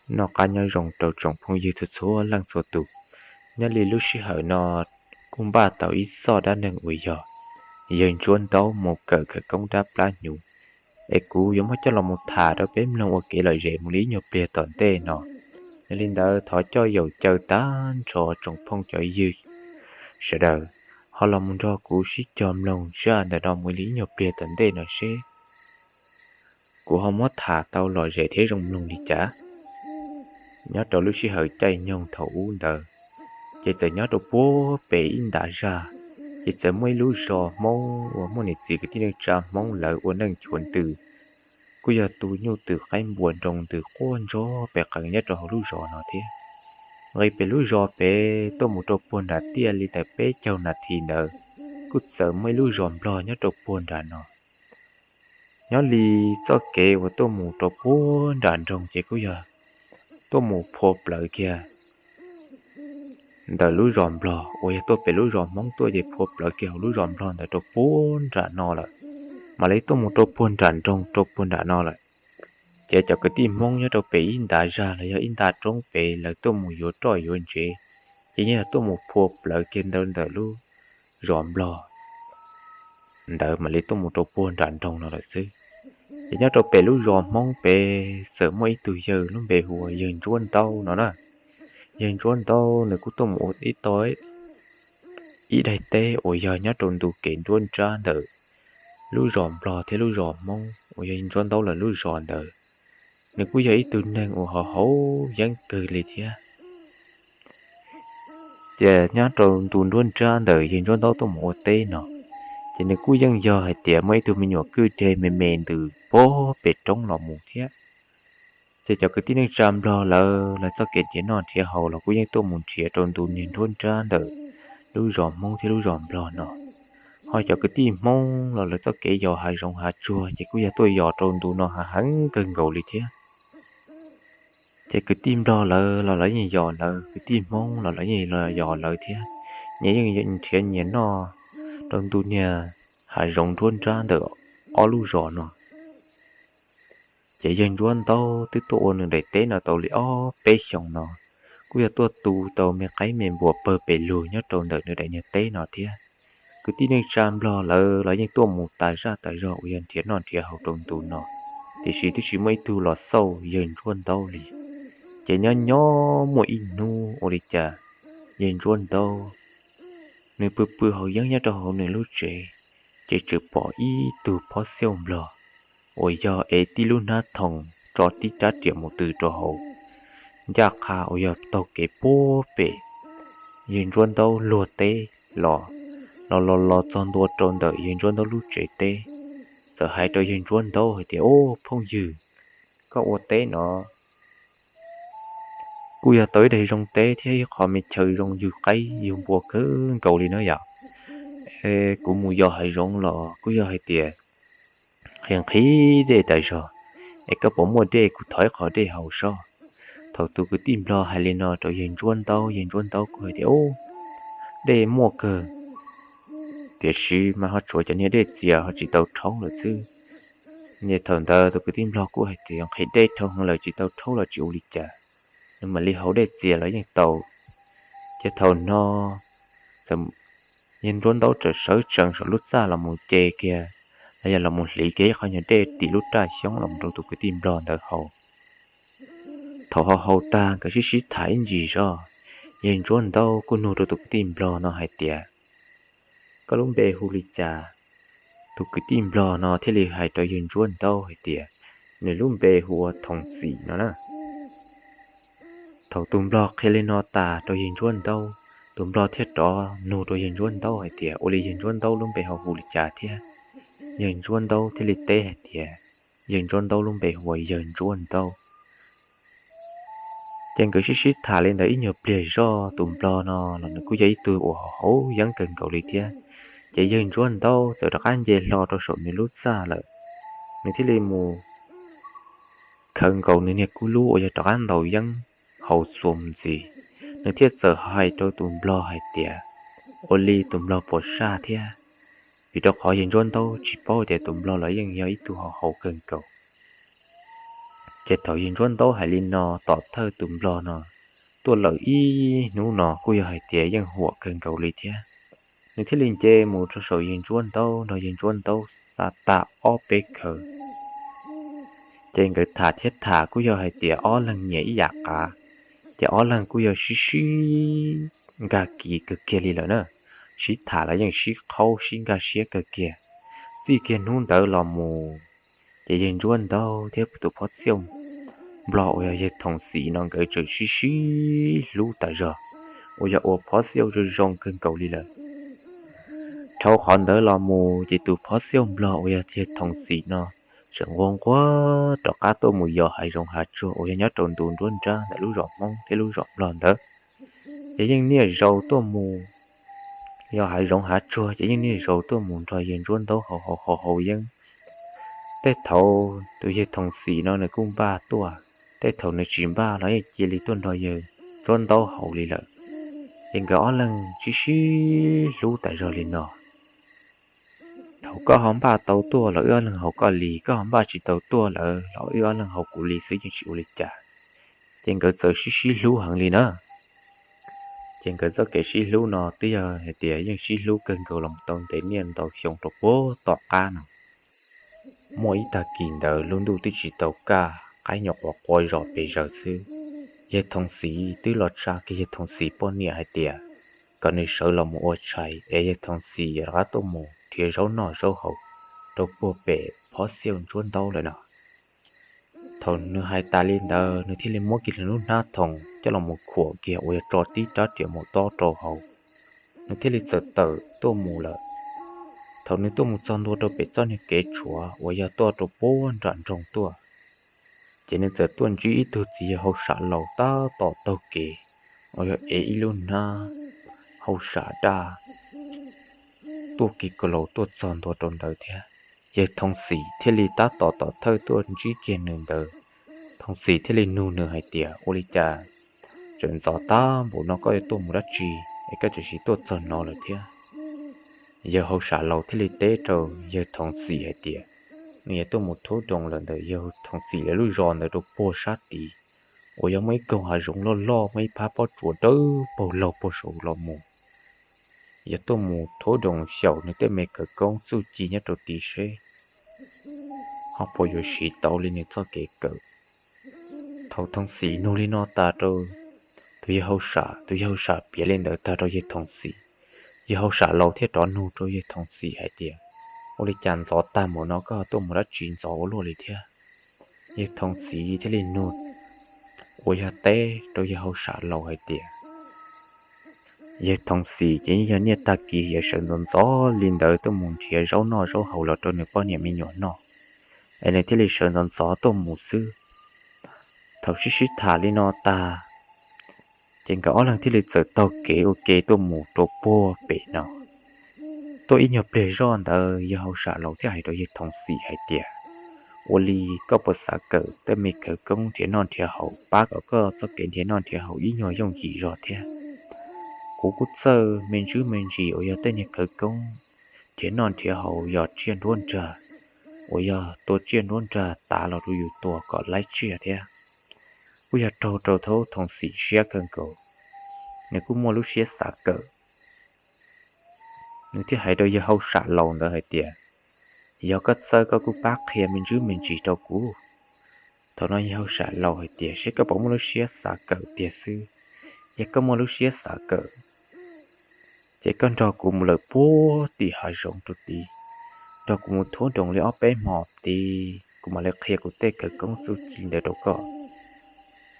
Noj qab nyob zoo rau tsoom phooj ywg txhua txhua leej txhua tus. Nyob li lub sij hawm no kuj npaj tau ib txoj dab neeg uas yog yawg Ntsuab Ntaub mus kawm khawv koob dab plab hnyuv, es kuv yuav muab coj los mus tham rau peb mloog ua kev lom zem mus li ib nyuag pliag tom ntej no. Yog li ntawd thov coj yaum caw tag nrho tsoom phooj cov ywg sawv daws ho los mus nrog kuv sib cog mloog zaj ntawm no mus li ib nyuag pliag tom ntej no seb kuv ho muab tham tau lom zem thiab zoo mloog li cas. Nyob rau lub sij hawm caij nyoog thaum ub ntawd, ces txawm nyob rau puag pem ib ntav zaj, ces txawm muaj ib lub zos Hmoob uas muaj niam txiv kwv tij neej tsa Hmoob lawv ua neej chua ntws, kuj yog tu nyuj twm qaib npua nroo ntws quaj ntsoog pes qees nyob rau hauv lub zos no thiab. Nqis pem lub zos pem tuaj mus rau puag nram tiaj li ntawm peb caug nas this ntawd, kuj txawm muaj ib lub zos Nplog nyob rau puag nram no. Nyob li txoj kev uas tuaj mus rau puag nram nroog ces kuj yog tuaj mus phua plawv kiag ntawm lub zos Nplog uas yog tuaj pem lub zos Hmoob tuaj ces phua plawv kiag hauv lub zos Nplog ntawd rau puag nram no lawm. Mam li tuaj mus rau puag nram nroog rau puag nram no lawm. Ces cov kwv tij Hmoob nyob rau pem ib ntav zaj los yog ib ntav roob pem lawv tuaj mus yuav roj yuav ntsev, ces yeej yog tuaj mus phua plawv kiag ntawm lub zos Nplog ntawd mam li tuaj mus rau puag nram nroog no lawm xwb. Ces nyob rau pem lub zos Hmoob pem txawm muaj ib tug yawg lub npe hu ua yawg Ntsuab Ntaub no na. Yawg Ntsuab Ntaub nws kuj tuaj mus ua ib tau ib daim teb uas yog nyob rau ntu kev nruab nrab ntawm lub zos Nplog thiab lub zos Hmoob uas yog Ntsuab Ntaub lawv lub zos ntawd. Nws kuj yog ib tug neeg uas ho haus yeeb kawg li thiab. Ces nyob rau ntu nruab nrab ntawm yawg Ntsuab Ntaub tuaj mus ua teb no, ces nws kuj yeej yog hais tias muaj ib tug me nyuam kwj deg me me ntws puag pem roob los mus thiab. Ces cov kwv tij neej tsa Nplog lawv, lawv txoj kev nrhiav noj nrhiav haus los kuj yeej tuaj mus nrhiav rau ntu niag nruab nrab ntawm lub zos Hmoob thiab lub zos Nplog no. Ho cov kwv tij Hmoob los lawv txoj kev yos hav zoov hav tsuag ces kuj yog tuaj yos rau ntu no hav heev kawg nkaus li thiab. Ces kwv tij Nplog lawv los lawv yeej yos lawv, kwv tij Hmoob los lawv yeej yos lawv thiab. Nyias yeej nrhiav nyias noj rau ntu niag hav zoov nruab nrab ntawm ob lub zos no. Ces yawg Ntsuab Ntaub twb tuaj ua nws daim teb no tau li ob peb xyoos no, kuj yog tuaj tu tau me qaib me npua pawg pes lug nyob rau ntawm nws daim niag teb no thiab. Kwv tij neej tsa Nplog lawv los yeej tuaj mus tas zaj tas zog uas yog nrhiav noj nrhiav haus rau ntu no, tiam sis twb tsis muaj ib tug los xauj yawg Ntsuab Ntaub li. Ces nyob nyob muaj ib hnub ua li cas yawg Ntsuab Ntaub nws pw pw haus yeeb nyob rau hauv nws lub tsev, ces tseem pom ib tug phob xiauj Nplog uas yog ev tib lub hnab thoom tso tib rab riam mus tw rau hauv ncaj qha uas yog taug kev puag pem yawg Ntsuab Ntaub luag teb los, los los los txog ntua rau ntawm yawg Ntsuab Ntaub lub tsev teb, txawm hais rau yawg Ntsuab Ntaub hais tias, Ub phooj ywg, koj ua teb no kuj yog tau ib daim zoo teb thiab ib qho me chaw zoo yug qaib yug npua kawg nkaus li no yom. Kuv mus yos hav zoov los kuj yog hais tias nqhis nqhis dej tas zog, es koj puas muaj dej kuv thov ib qho dej haus sob. Thaum tus kwv tij Nplog hais li no rau yawg Ntsuab Ntaub, yawg Ntsuab Ntaub kuj hais tias, Ub, dej muaj kawg, tiam sis mas ho tshuav cov niag dej txias ho tsis tau rhaub lawm xwb. Ces thaum ntawd tus kwv tij Nplog kuj hais tias, Nqhis dej dhau heev lawm tsis tau rhaub los tsis ua li cas, nws mam li haus dej txias los yeej tau. Ces thaum no yawg Ntsuab Ntaub txawm sawv tsees saum lub txaj los mus ce kiag, los yog los mus hliv kiag ib qho nyuag dej tim lub raj xyoob los rau tus kwv tij Nplog ntawd haus. Thaum haus haus tag nkawd sib sib tham ib ntsis zog, yawg Ntsuab Ntaub kuj nug rau tus kwv tij Nplog no hais tias, Koj lub npe hu li cas? Tus kwv tij Nplog no thiaj li hais rau yawg Ntsuab Ntaub hais tias, Nws lub npe hu ua Thoom Txim no na. Thaum tus Nplog qhia li no tas rau yawg Ntsuab Ntaub, tus Nplog thiaj rov nug rau yawg Ntsuab Ntaub hais tias, Ua li yawg Ntsuab Ntaub lub npe ho hu li cas thiab? Yawg Ntsuab Ntaub thiaj li teb hais tias, Yawg Ntsuab Ntaub lub npe hu ua yawg Ntsuab Ntaub. Ces nkawd sib sib tham li ntawd ib nyuag pliag zog, tus Nplog no los nws kuj yog ib tug uas haus yeeb kawg nkaus li thiab. Ces yawg Ntsuab Ntaub txawm rov qab nce hlo rau saum nws lub txaj lawm, nws thiaj li mus khaws nkaus nws niag kub lub uas yog rov qab ntaus yeeb haus txuas mus ntxiv. Nws thiaj txawm hais rau tus Nplog hais tias, Ua li tus Nplog puas saj thiab? Vim rau qhov yawg Ntsuab Ntaub tsis paub tias tus Nplog los yeej yog ib tug haus haus kawg nkaus. Ces thaum yawg Ntsuab Ntaub hais li no, tom thawj tus nplog no tuaj lawm ib hnub no kuj yog hais tias yeej huam kawg nkaus li thiab. Nws thiaj li nce mus rau saum yawg Ntsuab Ntaub nrog yawg Ntsuab Ntaub xa tag ob peb khaws. Ces nkawd tham thiab tham kuj yog hais tias ob leeg nyiam ib yam qav, ces ob leeg kuj yog sib sib nkag kis kawg kiag li lawm na. Sib tham los yeej sib qhaub sib nkag siab kawg kiag. Txij kiag hnub ntawd los mus, ces yawg Ntsuab Ntaub thiab tus Phob Xiaj Nplog uas yog yawg Thoom Xim no nkawd tseem sib sib hlub tas zog, uas yog ua Phob Xiaj zoo zoo kawg nkaus li lawm. Dhau qhov ntawd los mus ces tus Phob Xiaj Nplog uas yog yawg Thoom Xim no tseem nquag nquag rov qab tuaj mus yos hav zoov hav tsuag uas yog nyob rau ntu nruab nrab ntawm lub zos Hmoob thiab lub zos Nplog ntawd. Ces yeej niaj zaus tuaj mus yos hav zoov hav tsuag, ces yeej niaj zaus tuaj mus nrog yawg Ntsuab Ntaub haus haus haus haus yeeb. Tej thaum tus yawg Thoom Xim no nws kuj npaj tuaj, tej thaum nws tsis npaj los yeej cia li tuaj nrog yawg Ntsuab Ntaub haus li lawm. Ces nkawd ob leeg sib sib hlub tas zog li no. Thaum koj ho npaj tau tuaj los wb ob leeg haus koj li, koj ho npaj tsis tau tuaj lawm los wb ob leeg haus kuv li xwb yeej tsis ua li cas. Ces nkawd txawm sib sib hlub heev li na. Ces nkawd txoj kev sib hlub no twb yog hais tias yeej sib hlub kawg nkaus los tau ntev niaj ntau xyoo rau puag tom qab no. Muaj ib tag kis ntawd lub ntuj twb tsis tau kaj, qaib nyuam qhuav qua zos pes zaws xwb. Yawg Thoom Xim twb los tsa kiag yawg Thoom Xim poj niam hais tias kom nws sawv los mus ua tshais es yawg Thoom Xim rov qab tuaj mus nrhiav zaub noj zaub haus rau puag pem Phob Xiaj Ntsuab Ntaub lawm no. Thaum nws hais tas li ntawd nws thiaj li muab kiag nws lub hnab thoom coj los mus khuam kiag uas yog tso tib rab riam mus tob rau hauv. Nws thiaj li txawm tawm tuaj mus lawm. Thaum nws tuaj mus txog ntua rau pem txoj niag kev tshuav uas yog tuaj rau puag nram nroog tuaj, ces nws txawm tuaj ntsib ib tug txiv yawg hauj sam laus tab tom taug kev uas yog ev ib lub hnab hauj sam daj tuaj kiag kaus laus tuaj txog ntua rau ntawd thiab. Yawg Thoom Xim thiaj li tab tom tom thawj tuaj ntsib kiag nws ntawd. Thoom Xim thiaj li nug nws hais tias, ua li cas tseem ntxov tag npaum no koj yuav tuaj mus dab tsi es koj tseem sim tuaj txog no lawm thiab? Yawg hauj sam laus thiaj li teb rau yawg Thoom Xim hais tias nws yuav tuaj mus thub doos lawm ntawm yawg Thoom Xim lawv lub zos ntawd rau puag sab tid uas yog muaj ib koog hav zoov loj loj muaj ib phab pob tsuas dawb paug laug puag saud los mus. Yog tuaj mus thub doos xyaum nws tej me khawv koob txuj ci nyob rau tid seb ho puas yuav siv tau li nws txoj kev kawm. Thaum Thoom Xim nug li no tas rau tus yawg hauj sam, tus yawg hauj sam piav li ntawd tag rau yawg Thoom Xim, yawg hauj sam laus thiaj rov nug rau yawg Thoom Xim hais tias, ua li cas ntxov tag npaum no koj tuaj mus dab tsi ntxov ua luaj li thiab? Yawg Thoom Xim thiaj li nug uas yog teb rau yawg hauj sam laus hais tias, yawg Thoom Xim ces yeej yog niaj tag kis yawg sawv ntxov ntxov li ntawd tuaj mus nrhiav zaub noj zaub haus los rau nws poj niam me nyuam noj, es nws thiaj li sawv ntxov ntxov tuaj mus xwb. Thaum sib sib tham li no tas, ces nkawd ob leeg thiaj li txawm taug kev ua ke tuaj mus rau puag pem no. Tuaj ib nyuag pliag zoj ntawd yawg hauj sam laus thiaj hais rau yawg Thoom Xim hais tias, ua li koj puas xav kawm tej me khawv koob nrhiav noj nrhiav haus pab kom koj txoj kev nrhiav noj nrhiav haus ib nyuag yooj yim zog thiab? Kuv kuj txawj me ntsis me ntsis uas yog tej niag khawv koob nrhiav noj nrhiav haus yos tsiaj nruab nrag, uas yog tua tsiaj nruab nrag tav los rau yus tua kom laib tsiaj thiab. Kuj yog raug rau thaub Thoom Xim siab kawg nkaus, nws kuj muaj lub siab xav kawm. Nws thiaj hais rau yawg hauj sam laus ntawd hais tias, yog koj txawj koj kuj pab qhia me ntsis me ntsis rau kuv. Thaum no yawg hauj sam laus hais tias, saib koj puas muaj lub siab xav kawm tiag xwb. Yog koj muaj lub siab xav kawm, ces koj nrog kuv mus lawm puag tim hav zoov rau tid, nrog kuv mus thub doos li ob peb hmo tid kuv mam li qhia kuv tej khawv koob txuj ci ntawd rau koj.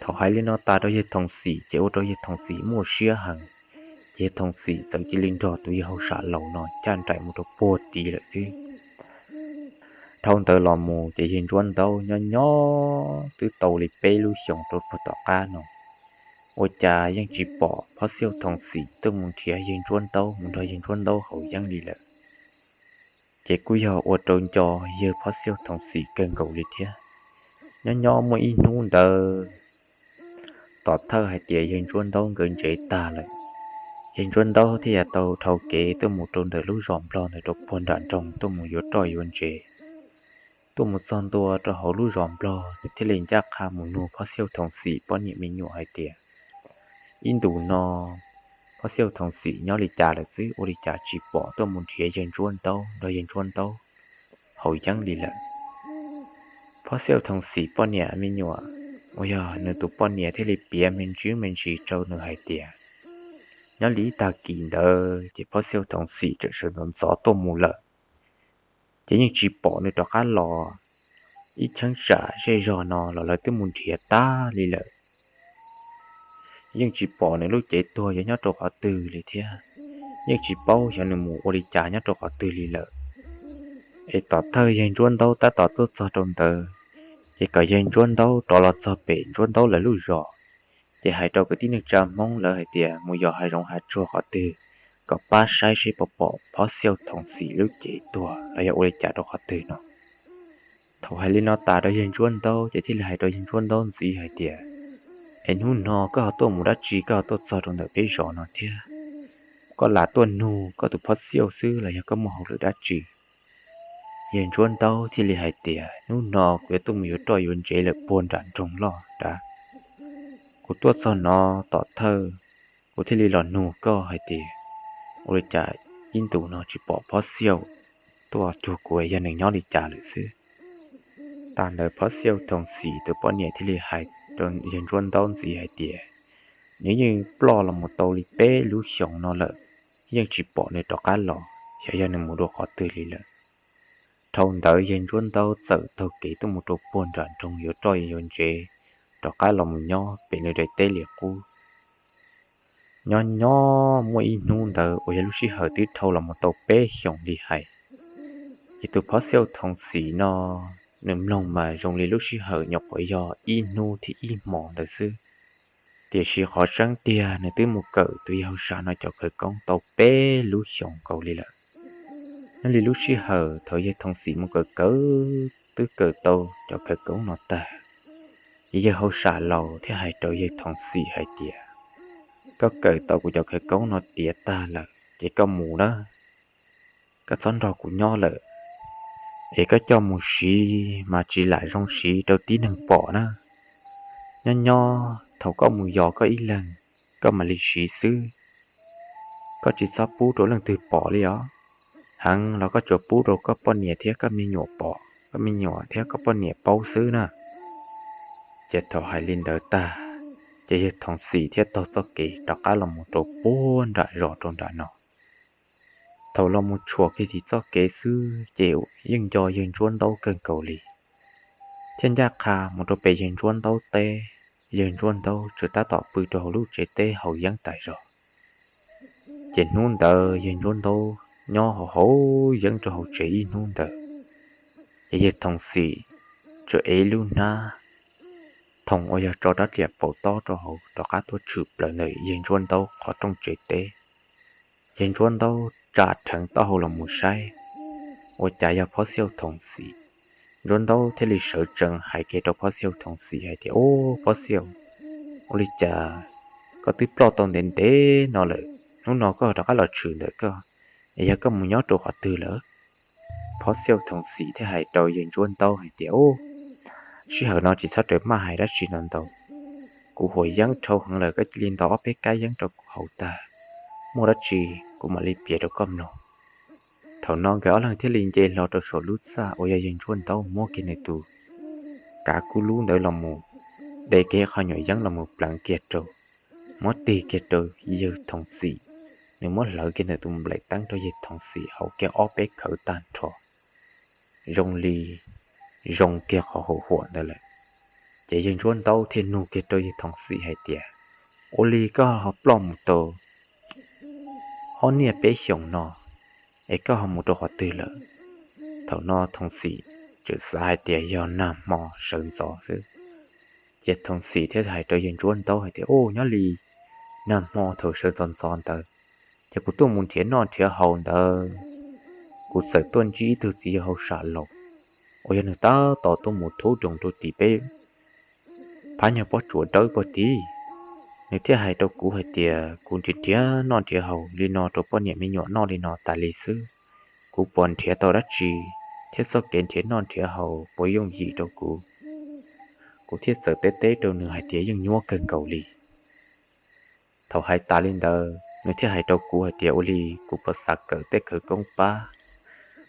Thaum hais li no tas rau yawg Thoom Xim ces ua rau yawg Thoom Xim muaj siab heev, ces yawg Thoom Xim txawm cia li nrog tus yawg hauj sam laus no caj nraim mus rau puag tid lawm xwb. Dhau ntawd los mus ces yawg Ntsuab Ntaub nyob nyob twb tau li peb lub xyoos rau puag tom qab no, ua cas yeej tsis pom Phob Xiaj Thoom Xim tuaj mus nrhiav yawg Ntsuab Ntaub mus nrog yawg Ntsuab Ntaub haus yeeb li lawm. Ces kuj yog ua rau nco yawg Phob Xiaj Thoom Xim kawg nkaus li thiab. Nyob nyob muaj ib hnub ntawd, tom thawj hais tias yawg Ntsuab Ntaub nkawd ntsev tag lawm, yawg Ntsuab Ntaub thiaj yog tau dhau kev tuaj mus rau ntawm lub zos Nplog ntawd rau puag nram nroog tuaj mus yuav roj yuav ntsev. tuaj mus txog ntua rau hauv lub zos Nplog, nws thiaj li ncaj qha mus nug Phob Xiauj Thoom Xim poj niam me nyuam hais tias, ib ntus no Phob Xiauj Thoom Xim nyob li cas lawm xwb, ua li cas tsis pom tuaj mus nrhiav yawg Ntsuab Ntaub nrog yawg Ntsuab Ntaub haus yeeb li lawm. Phob Xiauj Thoom Xim poj niam me nyuam uas yog nws tus poj niam thiaj li piav me ntsis me ntsis rau nws hais tias, nyob li ib tag kis ntawd ces Phob Xiauj Thoom Xim tseem sawv ntxov ntxov tuaj mus lawm, ces yeej tsis pom nws rov qab los ib cheeb tsam zej zog no los lawv twb mus nrhiav tag li lawm. Yeej tsis pom nws lub cev tuag yog nyob rau qhov twg li thiab, yeej tsis paub xyov nws mus ua li cas nyob rau qhov twg li lawm. Es tom thawj yawg Ntsuab Ntaub tab tom tuaj txog rau ntawd, ces kom yawg Ntsuab Ntaub rov los txog pem Ntsuab Ntaub lawv lub zos, ces hais rau kwv tij neej tsa Hmoob lawv hais tias mus yos hav zoov hav tsuag qhov twg kom pab saib seb puas pom Phob Xiauj Thoom Xim lub cev tuag los yog ua li cas rau qhov twg no. Thaum hais li no tas rau yawg Ntsuab Ntaub ces thiaj li hais rau yawg Ntsuab Ntaub ntxiv hais tias, es hnub no koj ho tuaj mus dab tsi koj ho tuaj txog rau ntawm peb zos no thiab? Koj lam tuaj nug koj tus Phob Xiauj xwb los yog koj muaj hauj lwm dab tsi? Yawg Ntsuab Ntaub thiaj li hais tias, hnub no kuv yuav tuaj mus yuav roj yuav ntsev lawm puag nram nroog loj nrad. Kuv tuaj txog no tom thawj, kuv thiaj li los nug koj hais tias, ua li cas ib ntus no tsis pom Phob Xiauj tuaj cuag kuv, yog nws nyob li cas lawm xwb? Tag ntawd Phob Xiauj Thoom Xim tus poj niam thiaj li hais rau yawg Ntsuab Ntaub ntxiv hais tias, nws yeej ploj los mus tau li peb lub xyoos no lawm, yeej tsis pom nws rov qab los, xyov yog nws mus dua qhov twg li lawm. Dhau ntawd yawg Ntsuab Ntaub txawm taug kev tuaj mus rau puag nram nroog yuav roj yuav ntsev, rov qab los mus nyob pem nws daim teb li qub. Nyob nyob muaj ib hnub ntawd uas yog lub sij hawm twb dhau los mus tau peb xyoos li hais, ces tus Phob Xiauj Thoom Xim no, nws mloog mas zoo li lub sij hawm nyuam qhuav yog ib hnub thiab ib hmos ntawd xwb, tiam sis qhov tseeb tiag nws twb mus kawm tus yawg hauj sam no cov khawv koob tau peb lub xyoos nkaus li lawm. Nyob li lub sij hawm thaum yawg Thoom Xim mus kawm kawm twb kawm tau cov khawv koob no tag, ces yawg hauj sam laus thiaj hais rau yawg Thoom Xim hais tias, koj kawm tau kuv cov khawv koob no tiav tag lawm ces koj mus na, koj txhob nrog kuv nyob lawm, es koj coj mus siv mas tsis lam zoo siv rau tib neeg pom na. Nyob nyob thaum koj mus yos koj ib leeg, koj mam li siv xwb. Koj tsis txhob pub rau leej twg pom li os. Heev los koj tsuas pub rau koj poj niam thiab koj me nyuam pom, koj me nyuam thiab koj poj niam paub xwb na. Ces thaum hais li ntawd tag, ces yawg Thoom Xim thiaj taug txoj kev rov qab los mus rau puag nram zos rau nram no. Thaum los mus tshuam kiag tim txoj kev xwb ces yeej nco yawg Ntsuab Ntaub kawg nkaus li, thiaj ncaj qha mus rau pem yawg Ntsuab Ntaub teb. Yawg Ntsuab Ntaub tseem tab tom pw rau hauv lub tsev teb haus yeeb tas zog. Ces hnub ntawd yawg Ntsuab Ntaub nyob haus haus yeeb rau hauv tsev ib hnub ntawd, ces yawg Thoom Xim tseem ev ib lub hnab thoom uas yog tso rab riam paus tob rau hauv rov qab tuaj tshwm plaws ntawm yawg Ntsuab Ntaub qhov rooj tsev teb. Yawg Ntsuab Ntaub tsa rheev taub hau los mus saib, ua cas yog Phob Xiauj Thoom Xim. Ntsuab Ntaub thiaj li sawv tsees hais kiag rau Phob Xiauj Thoom Xim hais tias, ub, Phob Xiauj, ua li cas koj twb ploj tau ntev ntev no lawm, hnub no koj rov qab los tshwm ntawm koj, es yog koj mus nyob rau qhov twg lawm? Phob Xiauj Thoom Xim thiaj hais rau yawg Ntsuab Ntaub hais tias, ub, sij hawm no tsis txhob rawm maj hais dab tsi ntau ntau. Kuv huam yeeb dhau heev lawm, koj cia li ntaus ob peb kab yeeb rau kuv haus tag, muaj dab tsi kuv mam li piav rau koj mloog. Thaum no nkawd ob leeg thiaj li nce hlo rau saum lub txaj uas yog yawg Ntsuab Ntaub muab kiag nws tus kav kub lub ntawd los mus de kiag qho nyuam yeeb los mus pleev kiag rau, muab tig kiag rau yawg Thoom Xim. Nws muab hlawv kiag nws tus nplaim teeb rau yawg Thoom Xim haus kiag ob peb khawv tag nrho, zoo li zoo kiag qhov huam huam ntawd lawm. Ces yawg Ntsuab Ntaub thiaj nug kiag rau yawg Thoom Xim hais tias, ua li koj ho ploj mus tau ob niaj peb xyoos no, es koj ho mus rau qhov twg lawm? Thaum no Thoom Xim tseem xav hais tias yog nag hmo sawv ntxov xwb. Ces Thoom Xim thiaj hais rau yawg Ntsuab Ntaub hais tias, ub, nyob li nag hmo thaum sawv ntxov ntxov ntawd, ces kuv tuaj mus nrhiav noj nrhiav haus ntawd, kuv txawm tuaj ntsib ib tug txiv yawg hauj sam laus uas yog nws tab tom tuaj mus thub roos rau tim peb phab nyuag pob tsuas dawb puag tid. Nws thiaj hais rau kuv hais tias kuv nrhiav nrhiav noj nrhiav haus li no rau poj niam me nyuam noj li no tas li xwb, kuv puas nrhiav tau dab tsi thiab txoj kev nrhiav noj nrhiav haus puas yooj yim rau kuv. Kuv thiaj txawm teb teb rau nws hais tias yeej nyuaj kawg nkaus li. Thaum hais tas li ntawd nws thiaj hais rau kuv hais tias ua li kuv puas xav kawm tej khawv koob pab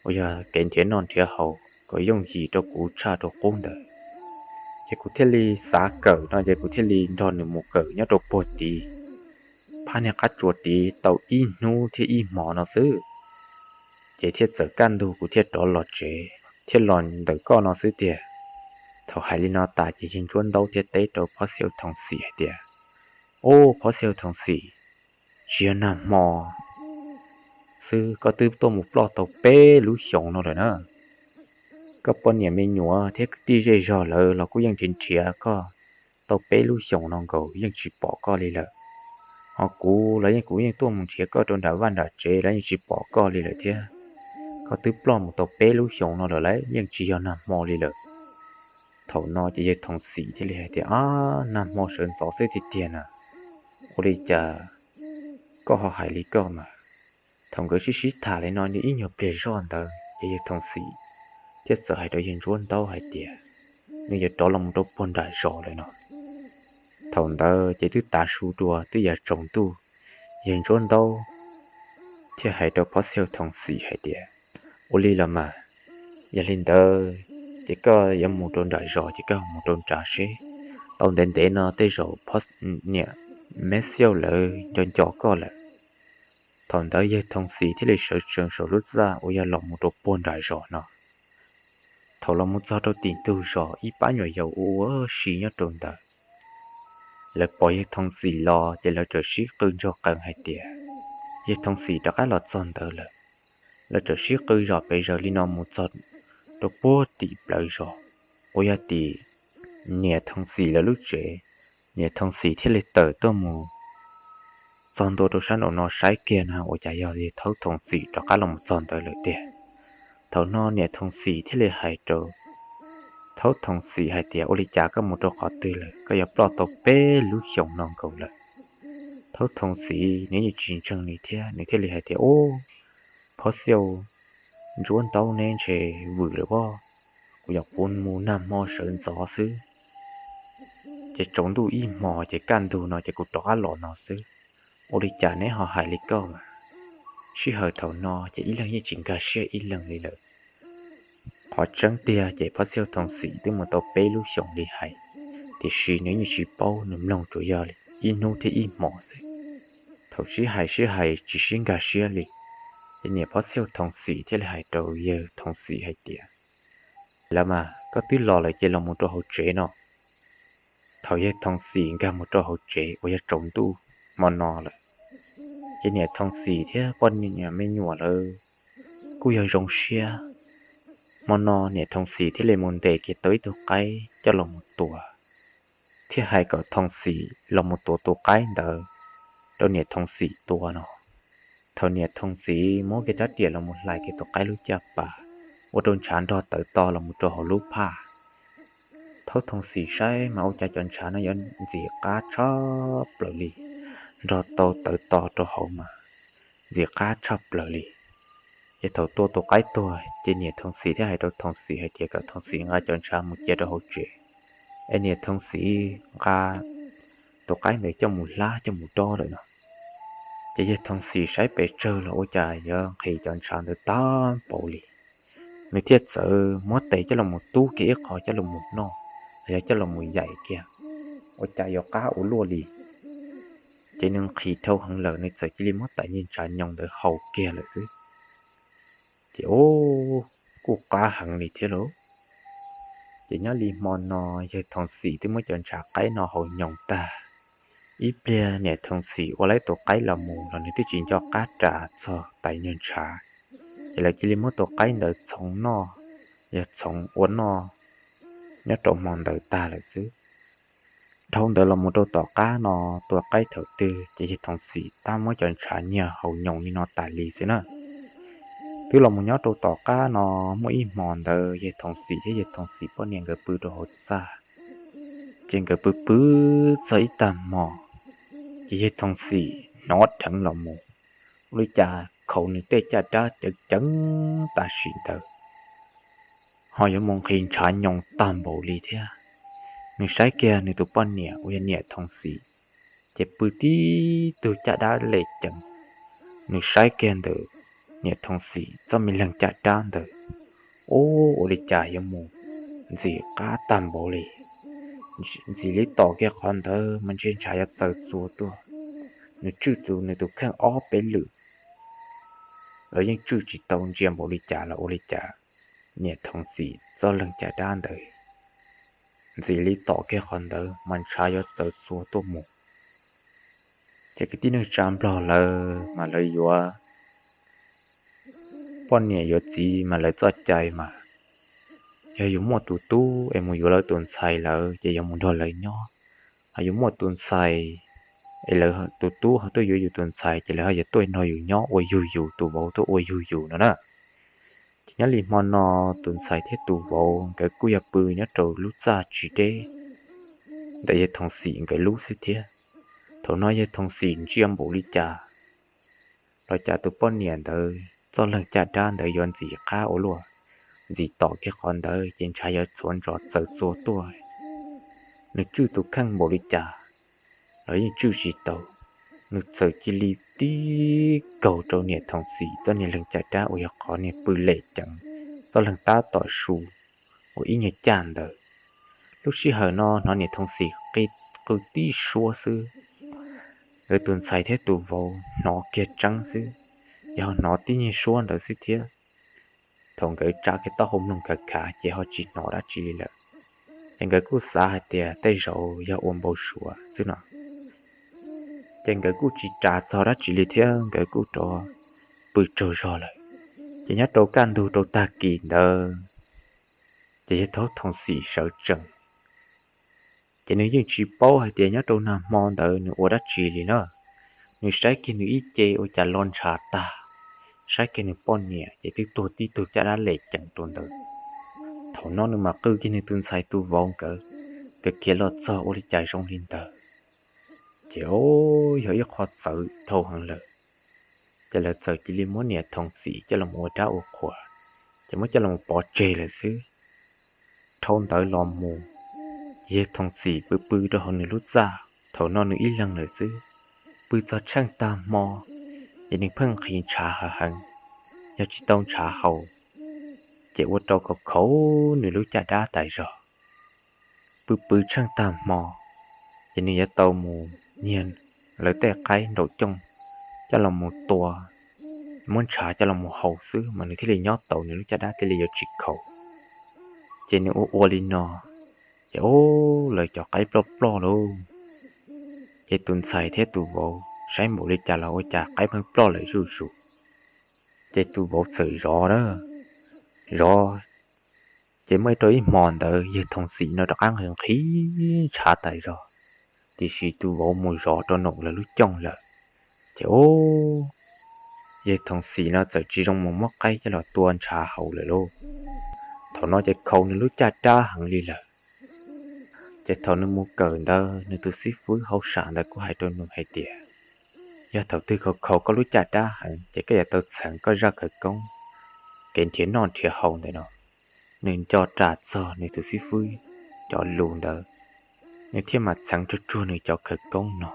uas yog kev nrhiav noj nrhiav haus kom yooj yim rau kuv tshaj rau qub ntawd. Ces kuv thiaj li xav kawm no ces kuv thiaj li nrog nws mus kawm nyob rau puag tid, phab niag qab tsuas tid tau ib hnub thiab ib hmo no xwb. Ces thiaj txawm kaj ntug kuv thiaj rov los tsev thiab los ntawm koj no xwb tiag. Thaum hais li no tas ces yawg Ntsuab Ntaub thiaj teb rau Phob Xiaus Thoom Xim hais tias, Ub, Phob Xiaus Thoom Xim, tsis yog nag hmo xwb koj twb tuaj mus ploj tau peb lub xyoos no lawm na. Koj poj niam me nyuam thiab kwv tij zej zog lawv los kuj yeej nrhiav nrhiav koj tau peb lub xyoos no nkaus yeej tsis pom koj li lawm. Ho kuv los yeej kuv yeej tuaj mus nrhiav koj rau nram vaj nram tsev los yeej tsis pom koj li lawm thiab. Koj twb ploj mus tau peb lub xyoos no lawm lauj, yeej tsis yog nag hmo li lawm. Thaum no ces yawg Thoom Xim thiaj li hais tias, Ab, nag hmo sawv ntxov xwb tiag tiag na, ua li cas koj ho hais li koj mas? Thaum nkawd sib sib tham li no ib nyuag pliag zoj ntawd ces yawg Thoom Xim thiaj txawm hais rau yawg Ntsuab Ntaub hais tias nws yuav rov los mus rau puag nram zos lawm no. Thaum ntawd ces twb tav su dua twb yuav tsaus ntuj, yawg Ntsuab Ntaub thiaj hais rau Phob Xiaus Thoom Xim hais tias, Ua li los mas, yog li ntawd ces koj yuav mus rau nram zos ces koj mus rau nrad seb, tau ntev ntev no tej zaum niam Meb Xiauj lawv nco nco koj lawm. Thaum ntawd yawg Thoom Xim thiaj li sawv tsees saum lub txaj uas yog los mus rau puag nram zos no. Thaum los mus txog rau tim ntug zos ib pab nyuam yaus ua ua si nyob rau ntawd, lawv pom yawg Thoom Xim los ces lawv txawm sib qw ntsoog qees hais tias, Yawg Thoom Xim rov qab los txog ntawd lawm. Lawv txawm sib qw zom pes zaws li no mus txog rau puag tim plawv zos uas yog tim niam Thoom Xim lawv lub tsev. Niam Thoom Xim thiaj li tawm tuaj mus txog ntua rau sab nraum no saib kiag na ua cas yog yawg Thaub Thoom Xim rov qab los mus txog ntawd lawm tiag. Thaum no niam Thoom Xim thiaj li hais rau Thaub Thoom Xim hais tias, Ua li cas koj mus rau qhov twg lawm, koj yuav ploj tau peb lub xyoos no nkaus lawm? Thaub Thoom Xim nws yeej tsis ntseeg li thiab nws thiaj li hais tias, Ub, Phob Xiaus Ntsuab Ntaub neb ntshe vwm lawm pob, kuv yog kuv mus nag hmo sawv ntxov xwb ces tsaus ntuj ib hmos ces kaj ntug no ces kuv rov qab los no xwb. Ua li cas neb ho hais li koj mas? Sij hawm thaum no ces ib leeg yeej tsis nkag siab ib leeg li lawm. Qhov tseeb tiag ces Phob Xiaus Thoom Xim twb mus tau peb lub xyoos li hais, tiam sis nws yeej tsis paub, nws mloog tsuas yog ib hnub thiab ib hmos xwb. Thaum sib hais sib hais tsis sib nkag siab li, ces niam Phob Xiaus Thoom Xim thiaj li hais rau yawg Thoom Xim hais tias, Lawv mas koj twb los lawm ces los mus rau hauv tsev no. Thaum yawg Thoom Xim nkag mus rau hauv tsev uas yog tsaus ntuj hmo no lawm, ces niam Thoom Xim thiab poj niam me nyuam lawv kuj yog zoo siab. Hmo no niam Thoom Xim thiaj li mus ntes kiag tau ib tug qaib coj los mus tua, thiab hais kom Thoom Xim los mus tuav tus qaib ntawd rau niam Thoom Xim tua no. Thaum niam Thoom Xim muab kiag rab riam los mus hlais kiag tus qaib lub caj pas, ua rau ntshav nrog tawv to los mus rau hauv lub phaj. Thaub Thoom Xim saib mas ua cas cov ntshav no yuav ntxim qab tshaj plaws li, nrog tau tawv to rau hauv mas ntxim qab tshaj plaws li. Ces thaum tua tus qaib tuag ces niam Thoom Xim thiaj hais rau Thoom Xim hais tias kom Thoom Xim nqa cov ntshav mus cia rau hauv tsev, es niam Thoom Xim nqa tus qaib ntawd coj mus hlab coj mus dob lawm no. Ces yawg Thoom Xim saib pes tsawg los ua cas yuav nqhis cov ntshav ntawd tag npaum li. Nws thiaj txawm muab tes coj los mus tub kiag ib qho coj los mus noj, los yog coj los mus yaim kiag, ua cas yuav qab ua luaj li. Ces nws nqhis dhau heev lawm nws txawm cia li muab tais niag ntshav nyoos ntawd haus kiag lawm xwb. Ces ub, kuj qab heev li thiab lauj. Ces nyob li hmo no yawg Thoom Xim twb muab cov ntshav qaib no haus nyoos tag. Ib pliag niam Thoom Xim ua lawv tus qaib los mus los nws twb tsis nco qab ras txog tais nyuag ntshav, ces lawv cia li muab tus qaib ntawd txhoov noj, yog txhoov ua noj nyob rau hmo ntawd tag lawm xwb. Dhau ntawd los mus rau tom qab no, tua qaib thaum twg ces yawg Thoom Xim tab muab cov ntshav nyiag haus nyoos li no tas li xwb na. Twb los mus nyob rau tom qab no, muaj ib hmo ntawd yawg Thoom Xim thiab yawg Thoom Xim poj niam nkawd pw rau hauv txaj, ces nkawd pw pw txog ib tag hmo, ces yawg Thoom Xim hnov dheev los mus, ua li cas khaus nws tej caj dab ceev ceev tam sim ntawd. ho yuav mus nqhis ntshav nyoos tag npaum li thiab. Nws saib kiag nws tus poj niam uas yog niam Thoom Xim, ces pw tib tug caj dab lem ceev. Nws saib kiag ntawm niam Thoom Xim txoj me leeg caj dab ntawd, ub, ua li cas yuav mus ntxim qab tag npaum li. Ntxim li tom kiag qhov ntawd mas ntshe ntshav yuav txaws txua tuaj. Nws tswj tus nws tus kheej ob peb lwm los yeej tswj tsis tau ntsia npaum li cas los ua li cas niam Thoom Xim txoj leeg caj dab ntawd. Ntxim li tom kiag qhov ntawd mas ntshav yuav txaws txua tuaj mus. Ces kwv tij neej tsa Nplog lawv mas lawv yuav poj niam yuav txiv mas lawv txoj cai mas yog yus muaj tus tub es mus yuav lawv tus ntxhais lawm ces yuav mus nrog lawv nyob. Ho yus muaj tus ntxhais es lawv tus tub ho tuaj yuav yus tus ntxhais ces lawv ho yuav tuaj nrog yus nyob ua yug yus, tus vauv tuaj ua yug yus no na. Ces nyob li hmo no tus ntxhais thiab tus vauv nkawd kuj yog pw nyob rau lub txaj tsis deb ntawm yawg Thoom Xim nkawd lub xwb thiab. Thaum no yawg Thoom Xim ntsia npaum li cas los cas tus poj niam ntawd txoj leeg caj dab ntawd yuav ntxim qab ua luaj. Ntxim tom kiag qhov ntawd ces ntshav yuav txhuav ntsos txaws txua tuaj. Nws tswj tus kheej npaum li cas los yeej tswj tsis tau. Nws txawm cia li tib kaug rau niam Thoom Xim txoj niag leeg caj dab uas yog qhov niag pw lem ceev, txoj leeg tab tom su ua ib nyuag caj ntawd. Lub sij hawm no hnov niam Thoom Xim qw tib suab xwb, nkawd tus ntxhais thiab tus vauv hnov kiag tseeb xwb, yog hnov tib nyuag suab ntawd xwb thiab. Thaum nkawd tsa kiag taub hau mloog khav khav ces ho tsis hnov dab tsi li lawm. Ces nkawd kuj xav hais tias tej zaum yog ua npau suav xwb no. Ces nkawd kuj tsis ras txog dab tsi li thiab nkawd kuj rov pw tsaug zog lawm. Ces nyob rau kaj ntug rau tag kis ntawd, ces yawg Thoom Xim sawv tsees. Ces nws yeej tsis paub hais tias nyob rau nag hmo ntawd nws ua dab tsi li na. Nws saib kiag nws ib ce ua cas lo ntshav tag, saib kiag nws poj niam ces twb tuag tib tug caj dab lem ceev rau ntawd. Thaum no nws mam qw kiag nws tus ntxhais tus vauv nkawd, nkawd khiav los txog ua li cas zoo li ntawd. Ces o, yog ib qho txawv dhau heev lawm. Ces lawv txawm cia li muab niam Thoom Xim coj los ua dab ua qhuas, ces muab coj los pov tseg lawm xwb. Dhau ntawd los mus, yawg Thoom Xim pw pw rau hauv nws lub txaj, thaum no nws ib leeg lawm xwb. Pw txog tsheej tag hmo, ces nws pheej nqhis ntshav hav heev, yog tsis tau ntshav haus, ces ua rau khaus khaus nws lub caj dab tas zog. Pw pw tsheej tag hmo, ces nws yuav tau mus nyiag lawv tej qaib nraum cooj coj los mus tua, muab ntshav coj los mus haus xwb mas nws thiaj li nyob tau, nws lub caj dab thiaj li yuav tsis khaus. Ces nws ua ua li no, ces o, lawv cov qaib ploj ploj lauj. Ces tus ntxhais thiab tus vauv saib npaum li cas los ua cas qaib pheej ploj lawm zuj zus. Ces tus vauv txawm zov na, zov, ces muaj ib rau ib hmo ntawd yawg Thoom Xim no rov qab nqhis nqhis ntshav tas zog, tiam sis tus vauv mus zov rau nraum lawv lub cooj lawm. Ces o, yawg Thoom Xim no txawm tsis zoo mus muab qaib coj los tua ntshav haus lawm lauj. Thaum no ces khaus nws lub caj dab heev li lawm. Ces thaum nws mus kawm ntawd nws tus xib fwb hauj sam ntawd kuj hais rau nws hais tias, yog thaum twg khaus khaus koj lub caj dab heev ces koj yuav tau txheev koj zaj khawv koob, kev nrhiav noj nrhiav haus ntawm no. Nws nco ras txog nws tus xib fwb cov lus ntawd, nws thiaj mam txheev tsuag tsuag nws cov khawv koob no.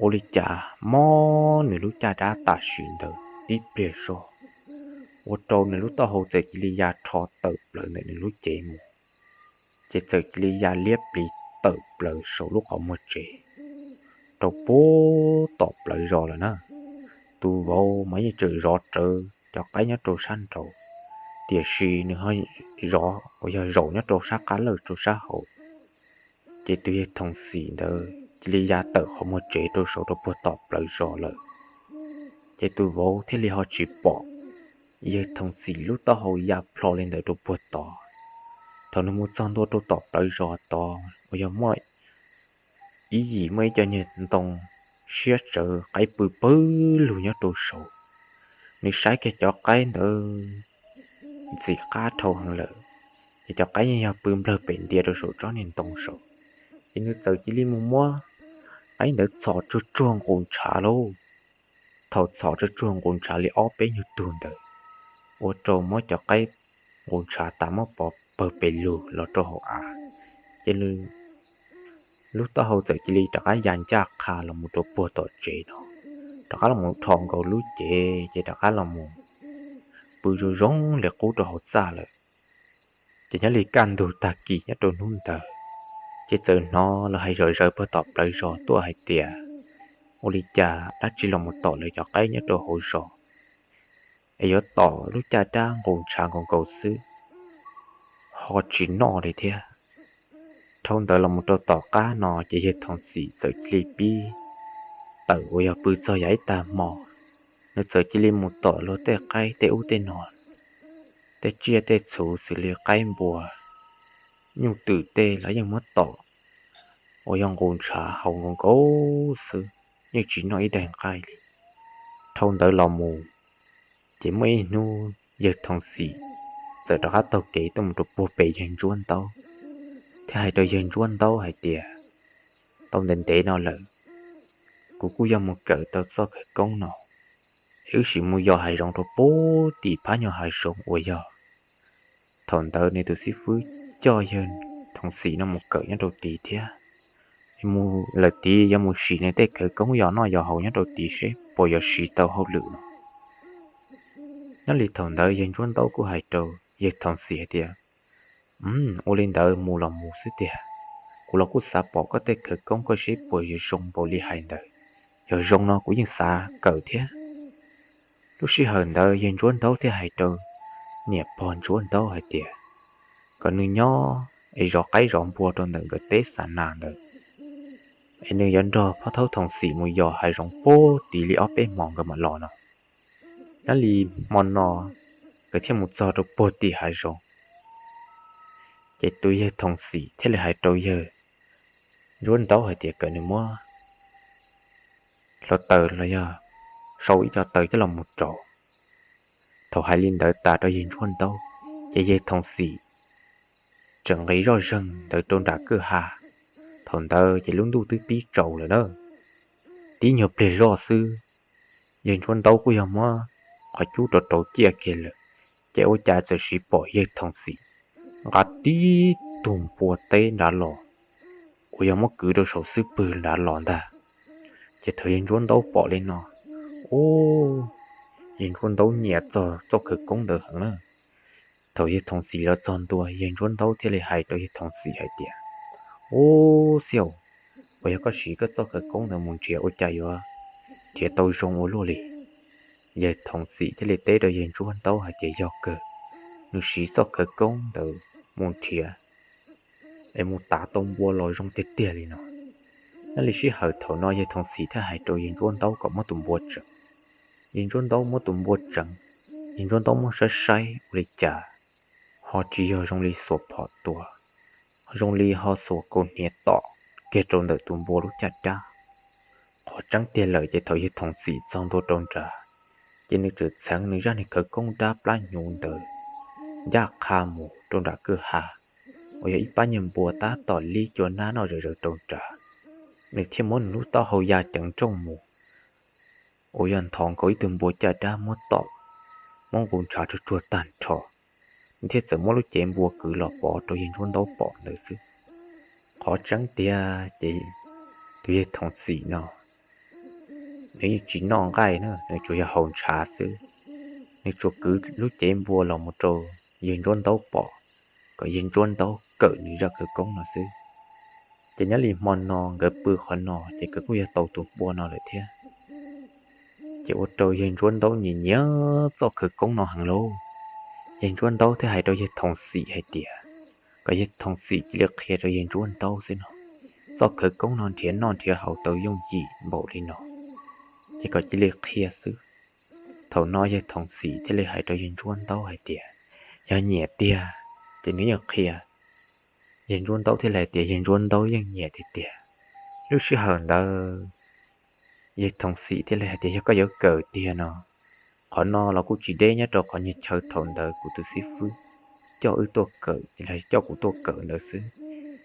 Ua li cas mob nws lub caj dab tam sim ntawd tib pliag zog, ua rau nws lub taub hau txawm cia li ya rho tawm plaws ntawm nws lub cev mus, ces txawm cia li ya liab pliv tawm plaws saum lub qhov muag tsev rau puag tom plawv zos lawm na. Tus vauv mas yeej tseem zov rawv cov qaib nyob rau sab nraud, tiam sis nws ho zov uas yog zaum nyob rau sab qab lawj rau sab hauv. Ces tus yawg Thoom Xim ntawd cia li ya tawm qhov muag tsev rau saud rau puag tom plawv zos lawm. Ces tus vauv thiaj li ho tsis pom yawg Thoom Xim lub taub hau ya plho li ntawd rau puag tod. Thaum nws mus txog ntua rau tom plawv zos tod uas yog muaj ib yim muaj ib co niag ntoo siab tsawv qaib pw pawg lug nyob rau saud. Nws saib kiag cov qaib ntawd ntxim qab dhau heev lawm, ces cov qaib yeej yog pw nplawg pem ntia rau saum tsob niag ntoo saud. Ces nws txawm cia li mus muab qaib ntawd txhom tsuag tsuag nqus ntshav lauj. Thaum txhom tsuag tsuag nqus ntshav li ob peb nyuag tug ntawd, ua rau muab cov qaib nqus ntshav tas muab pov pawg pes lug los rau hauv av, ces nws lub taub hau txawm cia li rov qab ya ncaj qha los mus rau puag tom tsev no, rov qab los mus rho nkaus lub cev ces rov qab los mus pw zoo zoo li qub rau hauv txaj lawm. Ces nyob li kaj ntug tag kis nyob rau hnub ntawd, ces txawm hnov lawv hais zom zaws puag tom plawv zos tuaj hais tias ua li cas dab tsi los mus tom lawv cov qaib nyob rau hauv zos, es yuav tom lub caj dab nqus ntshav nkaus nkaus xwb, ho tsis noj li thiab. Dhau ntawd los mus rau tom qab no ces yawg Thoom Xim txawm cia li pib tawm uas yog pw txog yav ib tag hmo, nws txawm cia li mus tom luag tej qaib tej ub tej no, tej tsiaj tej txhu xws li qaib npua, nyuj twm tej los yeej muab tom uas yog nqus ntshav haus nkaus nkaus xwb, yeej tsis noj ib daig nqaij li. Dhau ntawd los mus, ces muaj ib hnub yawg Thoom Xim txawm rov qab taug kev tuaj mus rau puag pem yawg Ntsuab Ntaub, thiab hais rau yawg Ntsuab Ntaub hais tias, tau ntev ntev no lawm, kuv kuj yog mus kawm tau txoj khawv koob no, es wb sim mus yos hav zoov rau puag tim phab nyuag hav zoov uas yog thaum ntawd nws tus xib fwb coj yawg Thoom Xim no mus kawm nyob rau tid thiab. Mus lawm tid yuav mus sim nws tej khawv koob yos noj yos haus nyob rau tid seb puas yuav siv tau hauj lwm no. Nyob li thaum ntawd yawg Ntsuab Ntaub kuj hais rau yawg Thoom Xim hais tias, ua li ntawd mus los mus xwb tiag, kuv los kuj xav pom koj tej khawv koob koj seb puas yuav zoo npaum li hais ntawd, yog zoo no kuv yeej xav kawm thiab. Lub sij hawm ntawd yawg Ntsuab Ntaub thiaj hais rau niam pog Ntsuab Ntaub hais tias, kom nws nyob es zov qaib zov npua rau ntawm nkawd teb xa nas ntawd, es nws yuav nrog pog thaub Thoom Xim mus yos hav zoov puag tid li ob peb hmo nkawd mam los no. Nyob li hmo no nkawd thiaj mus txog rau puag tim hav zoov, ces tus yawg Thoom Xim thiaj li hais rau yawg Ntsuab Ntaub hais tias kom nws muab hluav taws los yog sau ib co taws coj los mus rauv. Thaum hais li ntawd tas rau yawg Ntsuab Ntaub, ces yawg Thoom Xim tseem nqis zoj zeeg ntawd rau nram kwj ha. Thaum ntawd ces lub ntuj twb pib tsaus lawm na, tib nyuag pliag zoj xwb, yawg Ntsuab Ntaub kuj yog muab qhov cub rau rauv ciaj kiag lawm, ces ua cas txawm siv pom yawg Thoom Xim nqa tib tug npua teb nrad los, uas yog muab kwv rau saum xub pwg nrad los ntag. Ces thaum yawg Ntsuab Ntaub pom li no, ub, yawg Ntsuab Ntaub nyiam txog txoj khawv koob ntawd heev na. Thaum yawg Thoom Xim los txog ntua, yawg Ntsuab Ntaub thiaj li hais rau yawg Thoom Xim hais tias, ub, xib hwb, uas yog koj siv koj txoj khawv koob ntawd mus nrhiav ua cas yuav nrhiav tau zoo ua luaj li? Yawg Thoom Xim thiaj li teb rau yawg Ntsuab Ntaub hais tias yog kawg, nws siv txoj khawv koob ntawd mus nrhiav es mus tav tau npua los zoo tiag tiag li no. Nyob li sij hawm thaum no yawg Thoom Xim thiaj hais rau yawg Ntsuab Ntaub kom muab tus npua tseev. Yawg Ntsuab Ntaub muab tus npua tseev, yawg Ntsuab Ntaub muab saib saib ua li cas ho tsis yog zoo li xuas phom tua, zoo li ho xuas kaus hniav tom kiag rau ntawm tus npua lub caj dab. Qhov tseeb tiag lawm ces thaum yawg Thoom Xim txog ntua rau nrad, ces nws txawm txheev nws zaj niag khawv koob dab plab hnyuv ntawd ncaj qha mus rau nram kwj ha, uas yog ib pab nyuag npua tab tom lib cua nab noj zom zaws rau nrad. Nws thiaj muab nws lub taub hau ya ceev nrooj mus, uas yog nthos nkaus ib tug npua caj dab muab tom, muab nqus ntshav tsuag tsuag tag nrho. Nws thiaj txawm muab lub cev npua kwv los pov rau yawg Ntsuab Ntaub pom ntawd xwb. Qhov tseeb tiag ces tus yawg Thoom Xim no nws yeej tsis noj nqaij na, nws tsuas yog haus ntshav xwb. Nws tsuas kwv lub cev npua los mus rau yawg Ntsuab Ntaub pom, kom yawg Ntsuab Ntaub kawm nws zaj khawv koob no xwb. Ces nyob li hmo no nkawd pw qhov no ces nkawd kuj yog tau tus npua no lawm thiab. Ces ua rau yawg Ntsuab Ntaub nyiam nyiam txoj khawv koob no heev lauj. Yawg Ntsuab Ntaub thiaj hais rau yawg Thoom Xim hais tias, kom yawg Thoom Xim cia li qhia rau yawg Ntsuab Ntaub xwb no, txoj khawv koob no nrhiav noj nrhiav haus tau yooj yim npaum li no, ces kom cia li qhia xwb. Thaum no yawg Thoom Xim thiaj li hais rau yawg Ntsuab Ntaub hais tias, yog nyiam tiag ces nws yeej qhia. Yawg Ntsuab Ntaub thiaj li hais tias yawg Ntsuab Ntaub yeej nyiam tiag tiag. Lub sij hawm ntawd yawg Thoom Xim thiaj li hais tias, yog koj yuav kawm tiag no, qhov no los kuj tsis deb nyob rau qhov niag chaw thaum ntawd kuv tus xib fwb coj wb tuaj kawm los coj kuv tuaj kawm ntawd xwb.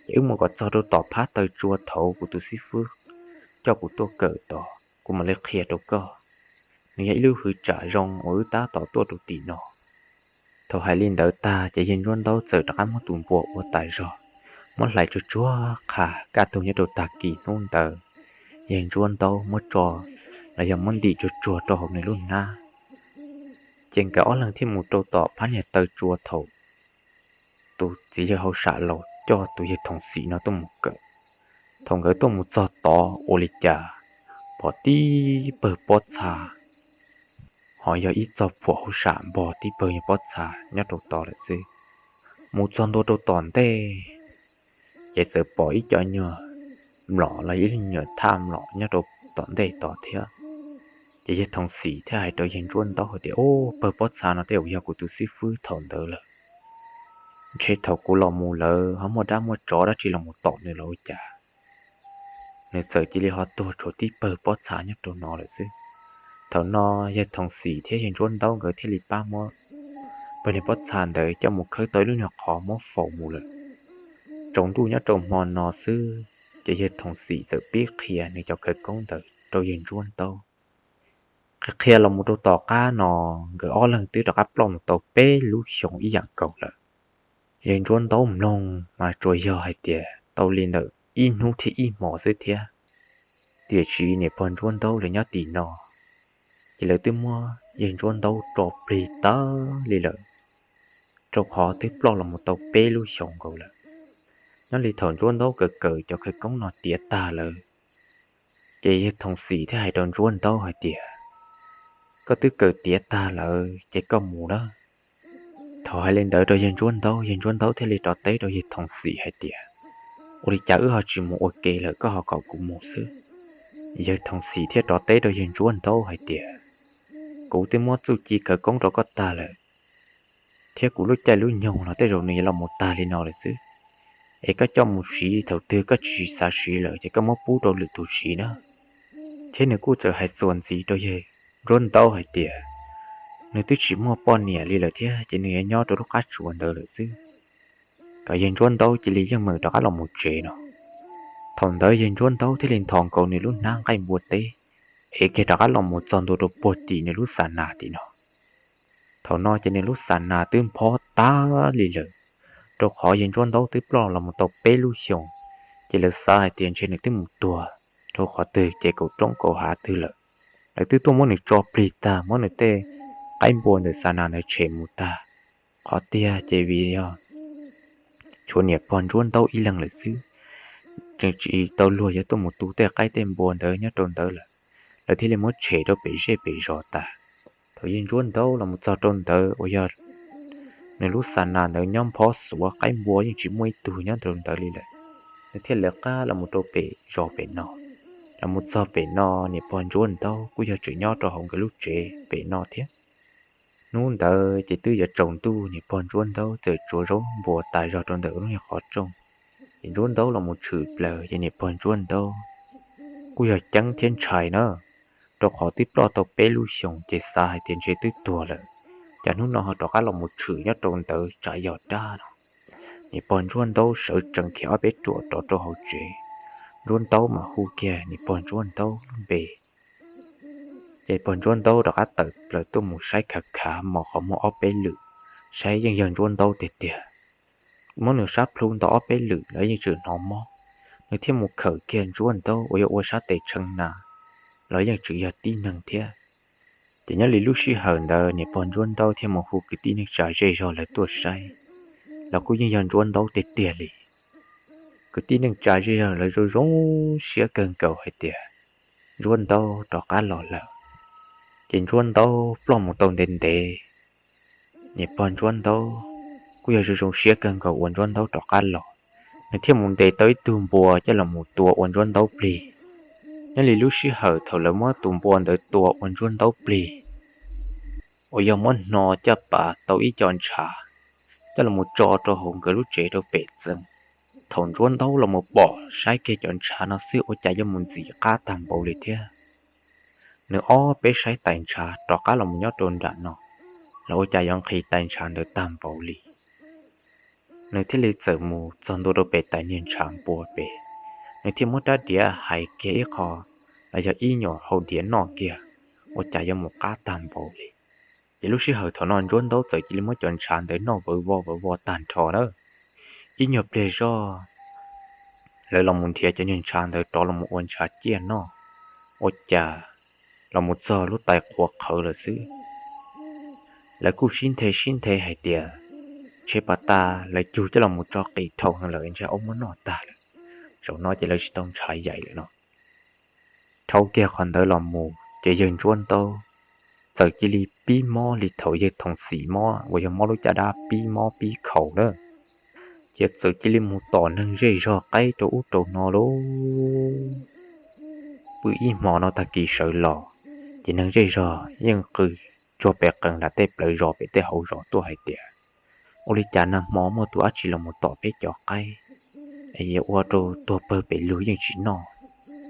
Ces wb mus kom txog rau tom phab taw tsua thaum kuv tus xib fwb coj kuv tuaj kawm tod kuv mam li qhia rau koj. Nws yog ib lub hwv tsam zoo uas wb tab tom tuaj rau tim no. Thaum hais li ntawd tag ces yawg Ntsuab Ntaub txawm rov qab muab tus npua ua tas zog, muab hlais tsuag tsuag qha kaj ntug nyob rau tag kis hnub ntawd, yawg Ntsuab Ntaub muab tso los yog muab ntim tsuag tsuag rau hauv nws lub hnab. Ces nkawd ob leeg thiaj mus rau tom phab niag taw tsua thaum tus txiv yawg hauj sam laus coj tus yawg Thoom Xim no tuaj mus kawm. Thaum nkawd tuaj mus txog tod ua li cas pom tib pawg pob txha, ho yog ib txoj phuam hauj sam npog tib pawg pob txha nyob rau tod lawm xwb. Mus txog ntua rau tom ntej, ces txawm pom ib co nyuag mlom los ib nyuag thaj mlom nyob rau tom ntej tod thiab. Ces yawg Thoom Xim thiaj hais rau yawg Ntsuab Ntaub hais tias, Ub, pawg pob txha no tej zaum yog kuv tus xib fwb thaum ntawd lawm. Ntshe thaum kuv los mus lawv ho muaj dab muaj tsov dab tsi los mus tom nws los ua cas, nws txawm cia li ho tuag tshuav tib pawg pob txha nyob rau no lawm xwb. Thaum no yawg Thoom Xim thiab yawg Ntsuab Ntaub nkawd thiaj li pab muab pawg niag pob txha ntawd coj mus khawb tau ib lub nyuag qhov muab faus mus lawm. Tsaus ntuj nyob rau hmo no xwb, ces yawg Thoom Xim txawm pib qhia nws cov khawv koob ntawd rau yawg Ntsuab Ntaub. Qhia qhia los mus rau tom qab no, nkawd ob leeg twb rov qab ploj mus tau peb lub xyoos ib yam nkaus lawm. Yawg Ntsuab Ntaub mloog mas tsuas yog hais tias tau li ntawm ib hnub thiab ib hmos xwb thiab. Tiam sis niam pog Ntsuab Ntaub lawv nyob tim no, ces lawv twb muab yawg Ntsuab Ntaub tso plig tag li lawm, rau qhov twb ploj los mus tau peb lub xyoos nkaus lawm. Nyob li thaum Ntsuab Ntaub kawm kawm cov khawv koob no tiav tag lawm, ces yawg Thoom Xim thiaj hais rau Ntsuab Ntaub hais tias, Koj twb kawm tiav tag lawm ces koj mus lawm. Thaum hais li ntawd rau yawg Ntsuab Ntaub, yawg Ntsuab Ntaub thiaj li rov teb rau yawg Thoom Xim hais tias, Ua li cas wb ho tsis mus ua ke lawm, koj ho kom kuv mus xwb? Yawg Thoom Xim thiaj rov teb rau yawg Ntsuab Ntaub hais tias, Kuv twb muab txuj ci khawv koob rau koj tag lawm, thiab kuv lub caij lub nyoog los tej zaum nws yuav los mus tag li no lawm xwb. Es koj coj mus siv thaum twg koj tsis xav siv lawm ces koj muab pub rau lwm tus siv na. Thiab nws kuj txawm hais txuas ntxiv rau yawg Ntsuab Ntaub hais tias, Nws twb tsis muaj poj niam li lawm thiab ces nws yuav nyob rau lub qab tsuas ntawd lawm xwb. Kom yawg Ntsuab Ntaub cia li yeej meem rov qab los mus tsev no. Thaum ntawd yawg Ntsuab Ntaub thiaj li nthos nkaus nws lub hnab nqaij npua teb, es kiag rov qab los mus txog ntua rau puag tim nws lub xa nas tim no. Thaum no ces nws lub xa nas twb nphob tag li lawm, rau qhov yawg Ntsuab Ntaub twb ploj los mus tau peb lub xyoos, ces lawv xav hais tias ntshe nws twb mus tuag rau qhov twg ces kaum roob kaum hav twg lawm. Lawv twb tuaj muab nws tso plig tag, muab nws tej qaib npua ntawm xa nas ntawd tshem mus tag. Qhov tiag ces vim yog tshuav niam pog Ntsuab Ntaub ib leeg lawm xwb, tseem tsis tau luag yuav tuaj mus tu tej qaib tej npua ntawd nyob rau ntawd lawm, lawv thiaj li muab tshem rau pem zej pem zos tas. Thaum yawg Ntsuab Ntaub los mus txog rau ntawd uas yog nws lub xa nas ntawd nyob nphob xuav, qaib npua yeej tsis muaj ib tug nyob rau ntawd li lawm, nws thiaj lawv qab los mus rau pem zos pem no. Los mus txog pem no, niam pog Ntsuab Ntaub kuj yog tseem nyob rau hauv nkawd lub tsev pem no thiab. Hnub ntawd ces twb yuav tsaus ntuj, niam pog Ntsuab Ntaub txawm tsuav zaub npua tas zog rau ntawm lub niag qhov rooj. Ces Ntsuab Ntaub los mus tshwm plaws ces niam pog Ntsuab Ntaub kuj yog ceeb thiab ntshai na, rau qhov twb ploj tau peb lub xyoos ces xav hais tias ntshe twb tuag lawm, cas hnub no ho rov qab los mus tshwm nyob rau ntawd tsam yog dab no. Niam pog Ntsuab Ntaub sawv tsees khiav ob peb ruam rov rau hauv tsev. Ntsuab Ntaub mas hu kiag niam pog Ntsuab Ntaub lub npe. Ces pog Ntsuab Ntaub rov qab tawm plaws tuaj mus saib khav khav mos qhov muag ob peb lwm, saib yeej yog Ntsuab Ntaub tiag tiag. Muab nws sab plhu nto ob peb lwm los yeej tseem hnov mob. Nws thiaj mus khawm kiag Ntsuab Ntaub uas yog ua sab tes tshee na, los yeej tseem yog tib neeg thiab. Ces nyob li lub sij hawm ntawd niam pog Ntsuab Ntaub thiaj mus hu kwv tij neej tsa zej zog lawv tuaj saib, los kuj yeej yog Ntsuab Ntaub tiag tiag li. Kwv tij neej tsa zej zog lawv zoo zoo siab kawg nkaus hais tias Ntsuab Ntaub rov qab los lawm. Ces Ntsuab Ntaub ploj mus tau ntev ntev, niam pog Ntsuab Ntaub kuj yog zoo zoo siab kawg nkaus uas Ntsuab Ntaub rov qab los. Nws thiaj mus ntes tau ib tug npua coj los mus tua ua Ntsuab Ntaub plig. Nyob li lub sij hawm thaum lawv muab tus npua ntawd tua ua Ntsuab Ntaub plig, uas yog muab hno coj pas tau ib co ntshav coj los mus tso rau hauv nkawd lub tsev rau pem txee. Thaum Ntsuab Ntaub los mus pom saib kiag cov ntshav no xwb ua cas yuav mus ntxim qab tag npaum li thiab. Nws ob peb saib tais ntshav rov qab los mus nyob rau nram no, los ua cas yuav nqhis tais ntshav ntawd tag npaum li. Nws thiaj li txawm mus txog ntua rau pem tais niag ntshav npua pem, nws thiaj muab rab diav hais kiag ib qho, los yog ib nyuam hau diav noj kiag, ua cas yuav mus qab tag npaum li. Ces lub sij hawm thaum no Ntsuab Ntaub txawm cia li muab cov ntshav ntawd noj vawv vo vawv vo tag nrho na. Ib nyuag pliag zoj lawv los mus nrhiav cov nyuag ntshav ntawd rov los mus ua ntshav ciaj noj, ua cas los mus txog lub tais qhuav qhawv lawm xwb. Lawv kuj sib nthe sib nthe hais tias, tshe pas tas lawv cug coj los mus tso qis dhau heev lawm ntshe ua muab noj tag lawm, zaum no ces lawv tsis tau ntshav yaim lawm no. Dhau kiag qhov ntawd los mus ces yawg Ntsuab Ntaub txawm cia li pib mob li thaum yawg Thoom Xim mob uas yog mob lub caj dab pib mob pib khaus na. Ces txawm cia li mus tom neeg zej zog qaib rau ub rau no lauj. Pw ib hmo no tag kis sawv los, ces neeg zej zog yeej qw ntsuag pes qees nram tej plawv zos pem tej hauv zos tuaj hais tias, ua li cas nag hmo muaj tus dab tsi los mus tom peb cov qaib es ua rau tuag pawg pes lug yeej tsis noj,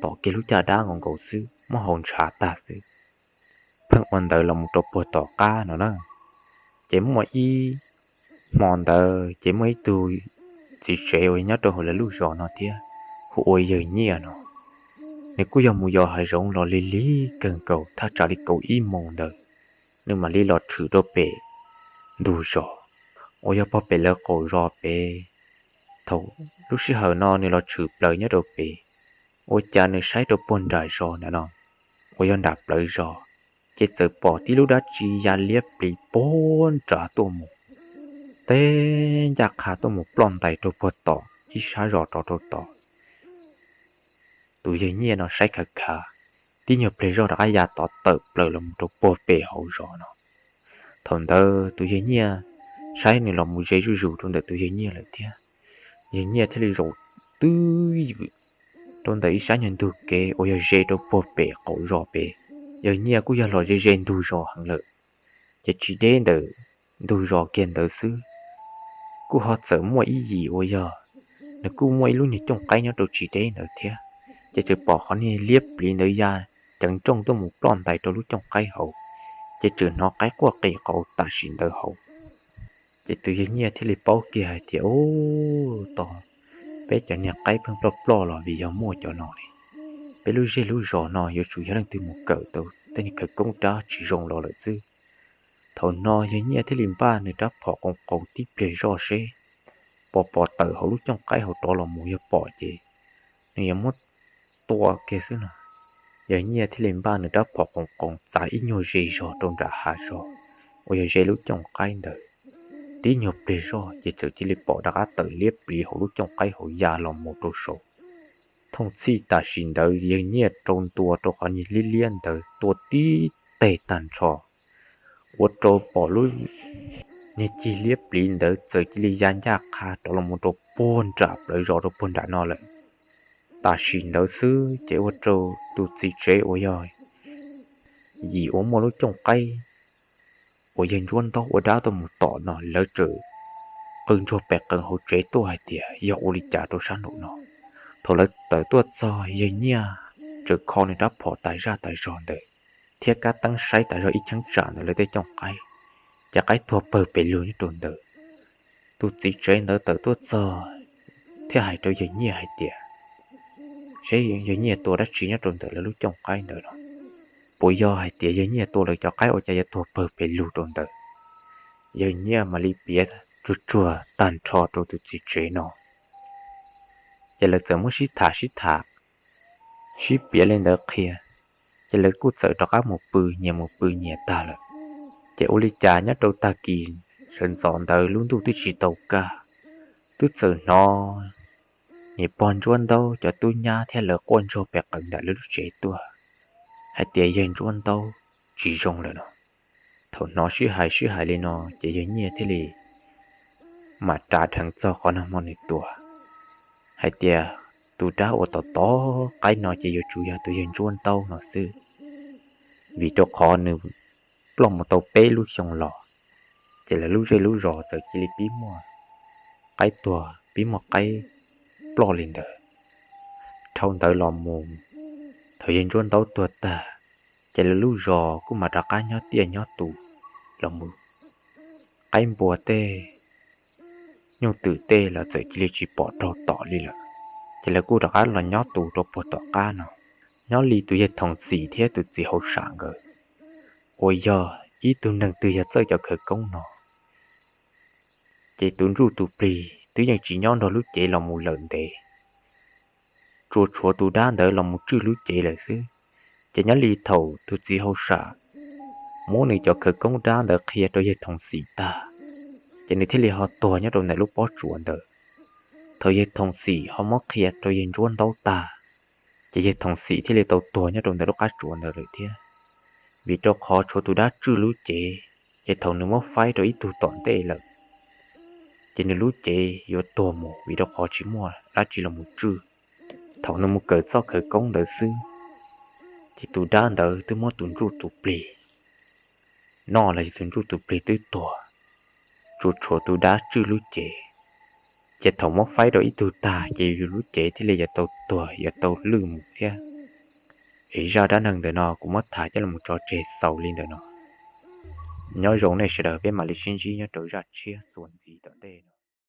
tom kiag lub caj dab nkaus nkaus xwb muab hau ntshav tag xwb. Pheej ua ntawd los mus rau puag tom qab no na. Ces muaj ib hmo ntawd ces muaj ib tug txiv tsev uas nyob rau hauv lawv lub zos no thiab, hu ua yawg Nyiaj no. Nws kuj yog mus yos hav zoov los lig lig kawg nkaus thaj tsam li kaum ib moos ntawd, nws mam li los tshwm rau pem ntug zos uas yog pog pem lawv qaum zos pem. Thaum lub sij hawm no nws los tshwm plaws nyob rau pem, ua cas nws saib rau puag nram zos ntawm no uas yog nram plawv zos, ces txawm pom tib lub dab tsi ya liab pliv puag nrad tuaj mus, teb ncaj qha tuaj mus ploj ntais rau puag tom ib sab zos rov rau tod. Tus yawg Nyiaj no saib khav khav, tib nyuag pliag zoj rov qab ya tod tawm plaws los mus rau puag pem hauv zos no. Thaum ntawd tus yawg Nyiaj saib nws los mus ze zuj zus rau ntawm tus yawg Nyiaj lawm thiab. Yawg Nyiaj thiaj li zaum twb ywm rau ntawm ib sab nyuag ntug kev uas yog ze rau puag pem qaum zos pem. Yawg Nyiaj kuj yog los ze ze ntug zos heev lawm, ces tsis deb ntawm ntug zos kiag ntawd xwb, kuj ho txawm muaj ib yim uas yog nws kuj muaj ib lub niag cooj qaib nyob rau tsis deb ntawd thiab. Ces txawm pom qhov niag liab pliv ntawd ya ceev nrooj tuaj mus ploj ntais rau lub cooj qaib hauv, ces txawm hnov qaib quaj qis qau tam sim ntawd hauv. Ces tus yawg Nyiaj thiaj li paub kiag hais tias, ub, tos peb cov niag qaib pheej ploj ploj los vim yog muaj cov no li. Peb lub zej lub zos no yuav tsum yog leej twg mus kawm tau tej niag khawv koob dab tsi zoo los lawm xwb. Thaum no yawg Nyiaj thiaj li npaj nws rab phom qoos qoos tib pliag zoj seb pom pom tawm hauv lub cooj qaib hauv rov los mus, yog pom ces nws yuav muab tua kiag xwb no. Yawg Nyiaj thiaj li npaj nws rab phom qoos qoos txav ib nyuag ze zog rau nram hav zog uas yog ze lub cooj qaib ntawd. Tib nyuag pliag zoj ces txawm cia li pom rov qab tawm liab pliv hauv lub cooj qaib hauv ya los mus rau saud. Thooj txhij tam sim ntawd yawg Nyiaj rau ntua rau qhov niag liab liab ntawd tua tib teg tag nrho, ua rau pom lub niag cig liab pliv ntawd txawm cia li ya ncaj qha rov los mus rau puag nram plawv zos rau puag nram no lawm. Tam sim ntawd xwb ces ua rau tus txiv tsev uas yog yim uas muaj lub cooj qaib uas yawg Ntsuab Ntaub ua dab tuaj mus tom no lawv txawm qw ntsuag pes qees hauv tsev tuaj hais tias yog ua li cas rau sab nraum no. Thaum lawv tawm tuaj txog yawg Nyiaj txawm kho nws rab phom tas zaj tas zog ntawd thiab kab teeb saib tas zog ib cheeb tsam ntawm lawv tej cooj qaib, ces qaib tuag pawg pes lug nyob rau ntawd. Tus txiv tsev ntawd tawm tuaj txog thiaj hais rau yawg Nyiaj hais tias, seb yawg Nyiaj tua dab tsi nyob rau ntawm lawv lub cooj qaib ntawd no, puas yog hais tias yawg Nyiaj tua lawv cov qaib ua cas yuav tuag pawg pes lug rau ntawd. Yawg Nyiaj mam li piav tsuag tsuag tag nrho rau tus txiv tsev no. Ces lawv txawm muab sib tham sib tham, sib piav li ntawd qhia, ces lawv kuj txawm rov qab mus pw nyias mus pw nyias tag lawm. Ces ua li cas nyob rau tag kis sawv ntxov ntawd lub ntuj twb tsis tau kaj, twb txawm hnov niam pog Ntsuab Ntaub cov tub nyab thiab lawv quaj ntsuag pes qees nram lawv lub tsev tuaj hais tias yawg Ntsuab Ntaub tsis zoo lawm no. Thaum hnov sib hais sib hais li no ces yawg Nyiaj thiaj li mam rav dheev txog qhov nag hmo nws tua hais tias tus dab uas tom tom qaib no ces yuav tsum yog tus yawg Ntsuab Ntaub no xwb, vim rau qhov nws ploj mus tau peb lub xyoo los, ces lawv lub zej lub zos txawm cia li pib muaj qaib tuag pib muaj qaib ploj li ntawd. Dhau ntawd los mus, thaum yawg Ntsuab Ntaub tuag tag, ces lawv lub zos kuj mam rov qab nyob tiaj nyob tus los mus, qaib npua tej, nyuj twm tej los txawm cia li tsis pom raug tom li lawm. Ces lawv kuj rov qab los nyob tus rau puag tom qab no, nyob li tus yawg Thoom Xim thiab tus txiv hauv sam nkawd uas yog ib tug neeg twg yog txawj cov khawv koob no. Ces tus ntsuj tus plig twb yeej tsis nyob nrog lub cev los mus lawm ntev, tsuas tshuav tus dab ntawd los mus tswj lub cev lawm xwb. Ces nyob li thaum tus txiv hauj sam muab nws cov khawv koob dab ntawd qhia rau yawg Thoom Xim tag, ces nws thiaj li ho tuag nyob rau ntawm lub pob tsuas ntawd. Thaum yawg Thoom Xim ho muab qhia rau yawg Ntsuab Ntaub tag, ces yawg Thoom Xim thiaj li tau tuag nyob rau ntawm lub qab tsuas ntawd lawm thiab. Vim rau qhov tshuav tus dab tswj lub cev, ces thaum nws muab faib rau ib tug tom ntej lawm, ces nws lub cev yuav tuag mus vim rau qhov tsis muaj dab tsi los mus tswj. Thaum nws mus kawm txoj khawv koob ntawd xwb, ces tus dab ntawd twb muab tus ntsuj tus plig noj los yog tus ntsuj tus plig twb tuag, tsuas tshuav tus dab tswj lub cev. Ces thaum muab faib rau ib tug tag ces yus lub cev thiaj li yuav tau tuag yuav tau lwj mus thiab. Es zaj dab neeg ntawm no kuv muab tham coj los tso tseg xaus li ntawm no. Nyob zoo nej sawv daws, peb mam li sib ntsib nyob rau zaj tshiab txuas ntxiv tom ntej no.